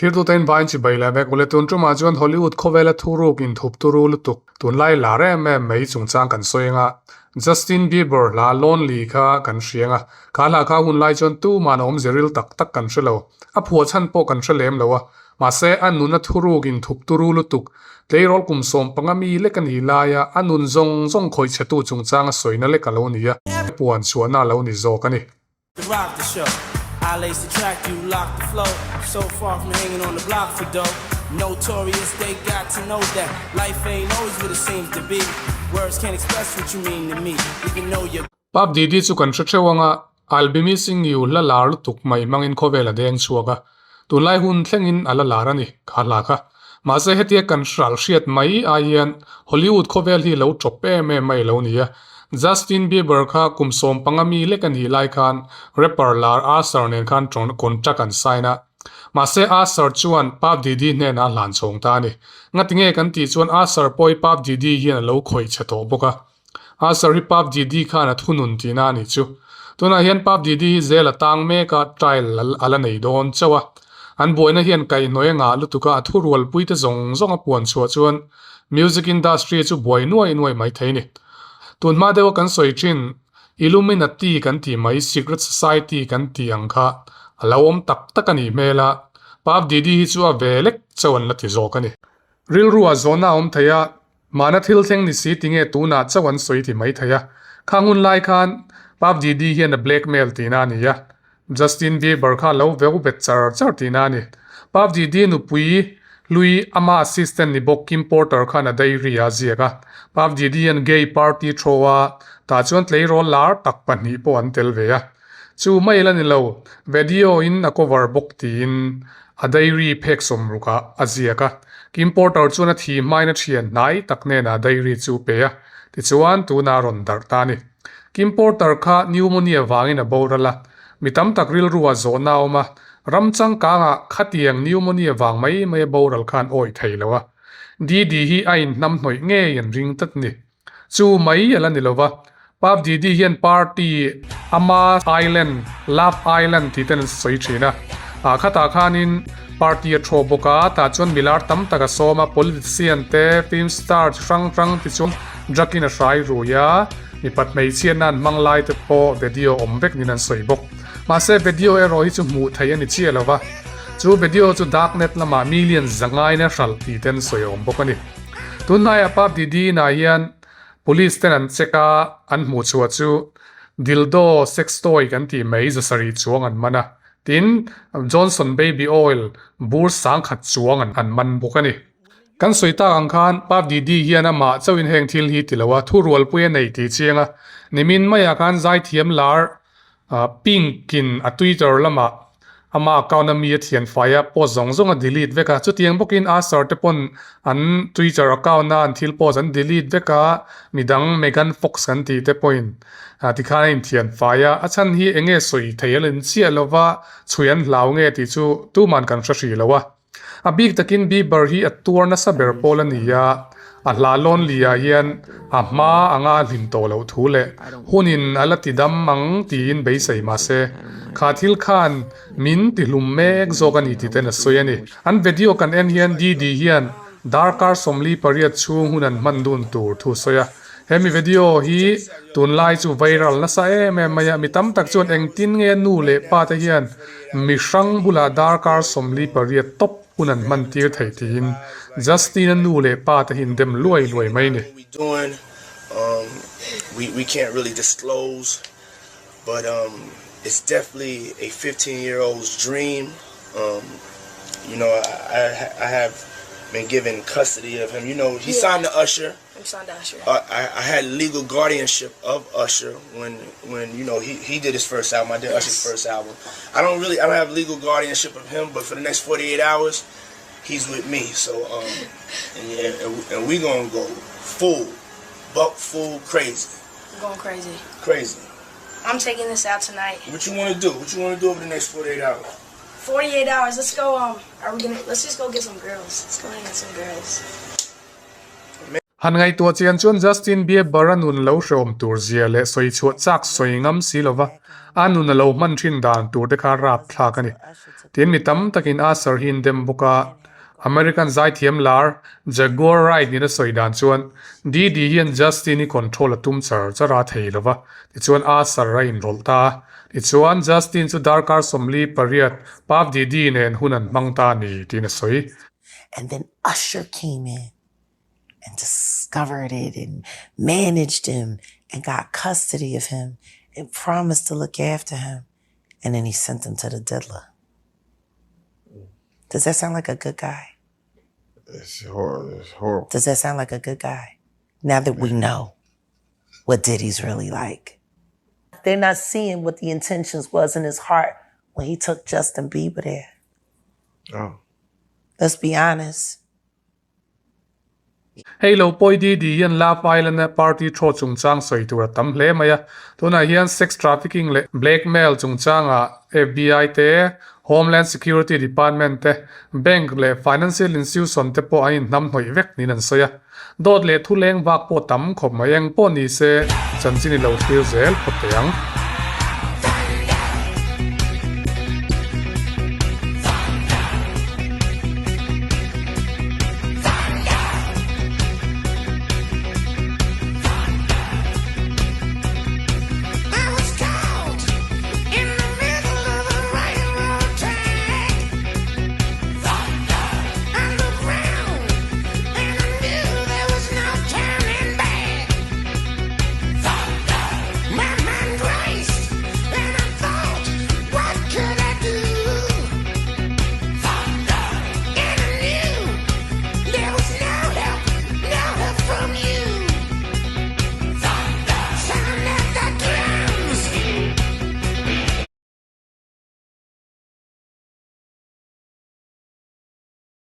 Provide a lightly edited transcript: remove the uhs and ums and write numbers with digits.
Thirtute in vain chibai leh vek ule tun tumah chuan Hollywood khawvela thuruk inthup turu lutuk tunlai lar em em mai chungchang kan sawi anga Justin Bieber hla Lonely kha kan hria anga kha hla kha hun lai chuan tuman a awmze ril tak tak kan hre lo a phuah chhan pawh kan hre lem lo a mahse a nuna thuruk inthup turu lutuk tleirawl kum 15 mi lek a nih laia a nun zawng zawng khawih chhetu chungchang a sawina lek a lo ni a puan chhuahna a lo ni zawk a ni. To rock the show. I lace the track, you lock the flow. So far from hanging on the block for dough. Notorious, they got to know that life ain't always what it seems to be. Words can't express what you mean to me, even though you're. Puff Diddy chu kan hre theuh anga, I'll be missing you hla lar lutuk mai hmangin khawvel a deng chhuak a, tunlai hun thlengin a la lar a ni, kha hla kha. Mahse hetia kan hral hriat mai ai hian Hollywood khawvel hi lo tawp em em mai lo ni a. Justin Bieber kha kum 15 mi lek a nih lai khan rapper lar Usher nen khan contract an sign a. Mahse Usher chuan Puff Diddy hnenah a hlan chhawng ta a ni. Ngatinge kan tih chuan Usher pawh hi Puff Diddy hian a lo khawih chhe tawh bawk a. Usher hi Puff Diddy khan a thunun tihna a nih chu. Tunah hian Puff Diddy hi zel a tang mek a, trial a la nei dawn chauh a. An buaina hian kaihhnawih a ngah lutuk a, a thurualpui te zawng zawng a puan chhuah chuan music industry chu buai nuai nuai mai thei a ni. Tun hma deuha kan sawi thin Illuminati kan tih mai secret society kan tih ang kha a lo awm tak tak a nih hmel a, Puff Diddy hi chu a ve lek chauh an la ti zawk a ni. Rilru a zawhna a awm thei a, mahna thil thleng ni si tinge tunah chauh an sawi ti mai thei a. Khang hun lai khan Puff Diddy hian a blackmail tihna a ni a, Justin Bieber kha a lo veu bet char char tihna a ni. Puff Diddy nupui hlui ama assistant ni bawk Kim Porter khan a diary a ziak a. Puff Diddy hian gay party throw a, tah chuan tleirawl lar tak pahnih pawh an tel ve a. Chu mai la ni lo, video in a cover bawk tiin a diary phek sawmruk ah a ziak a. Kim Porter chuan a thi hmain a thian hnai tak hnenah diary chu pe a, tichuan tunah a rawn darh ta a ni. Kim Porter kha pneumonia vangin a boral a, mi tam tak rilru ah zawhna a awm a, ram changkangah khatiang pneumonia vang mai mai a boral khan awih thei lo a. Didi hi a inhnamhnawih ngei an ring tlat a ni. Chu mai a la ni lova, Puff Diddy hian party ama Island, Love Island tih ten an sawi thin a. Ah khatah khanin party a thaw bawk a, tah chuan milar tam tak a sawm a, politician te, film star chi hrang hrang ti chuan drug in a hrai rui a, mipat hmeichhiatna an hmang lai te pawh video awm vek niin an sawi bawk. Mahse video erawh hi chu hmuh theih a ni chiah lova, chu video chu dark net lamah million zangain a hralh tih ten sawi a awm bawk a ni. Tunhnaiah Puff Diddy inah hian Police ten an check a, an hmuh chhuah chu dildo, sex toy kan tih mai zasarih chuang an man a, tin Johnson baby oil bur sangkhat chuang an man bawk a ni. Kan sawi tak ang khan Puff Diddy hian amah chauhin heng thil hi ti lo a, thurualpui a nei tih chiang a, nimin maiah khan zaithiam lar Pink in a Twitter lamah ama account a mi a thian fai a, post zawng zawng a delete vek a. Chutiang bawkin Usher te pawn an Twitter account a an thil post an delete vek a, midang Megan Fox kan tih te pawhin tikhan a inthian fai a. A chhan hi eng nge sawi thei a len chiah lova chhui an hlau nge tih chu tuman kan hre hrih lo a. A bik takin Bieber hi a tuar nasa ber pawl a ni a, a hla Lonely ah hian a hma anga a hlim tawh loh thu leh hunin a la ti dam ang tiin beisei mah se, kha thil khan min ti hlum mek zawk a ni tih ten a sawi a ni. An video kan en hian Didi hian darkar 48 chhung hun an hman dun tur thu a sawi a. Hemi video hi tunlai chu viral nasa em em mai a, mi tam tak chuan engtin nge nu leh pa te hian mi hrang bulah darkar 48 tawp hun an hman tir thei tiin Justin-a nu leh pa te hi an dem luai luai mai a ni. We can't really disclose but it's definitely a 15 year old's dream you know I I have been given custody of him you know he signed to Usher I'm signed to Usher. I, I had legal guardianship of Usher when when you know he, he did his first album. I did yes. Usher's first album. I don't really I don't have legal guardianship of him, but for the next 48 hours, he's with me. So um, and, and, and we gonna go full, buck full crazy. I'm going crazy. Crazy. I'm taking this out tonight. What you want to do? What you want to do over the next 48 hours? 48 hours. Let's go. Um, are we gonna? Let's just go get some girls. Let's go hang out some girls. Han ngaihtuah chian chuan Justin Bieber-a nun lo hrehawm tur zia leh sawi chhuah chak sawi ngam si lova a nun a lo hman thin dan tur te kha rapthlak a ni. Tin mi tam takin Usher hi an dem bawk a, American zaithiam lar Jaguar Wright nen a sawi dan chuan Diddy hian Justin hi control a tum char char a thei lova, tichuan Usher a inrawlh ta a. Tichuan Justin chu darkar 48 Puff Diddy nen hun an hmang ta a ni tiin a sawi. And then Usher came in and discovered it and managed him and got custody of him and promised to look after him. And then he sent him to the diddler. Does that sound like a good guy? It's horrible. It's horrible. Does that sound like a good guy? Now that we know what Diddy's really like. They're not seeing what the intentions was in his heart when he took Justin Bieber there. Oh. Let's be honest. Hei lo pawi Didi hian Love Island-a party throw chungchang sawi tur a tam hle mai a. Tunah hian sex trafficking leh blackmail chungchangah FBI te, Homeland Security Department te, bank leh financial institution te pawh an inhnamhnawih vek niin an sawi a. Dawt leh thuleng vak pawh tam khawp mai eng pawh ni se chanchin i lo thlir zel phawt thei ang.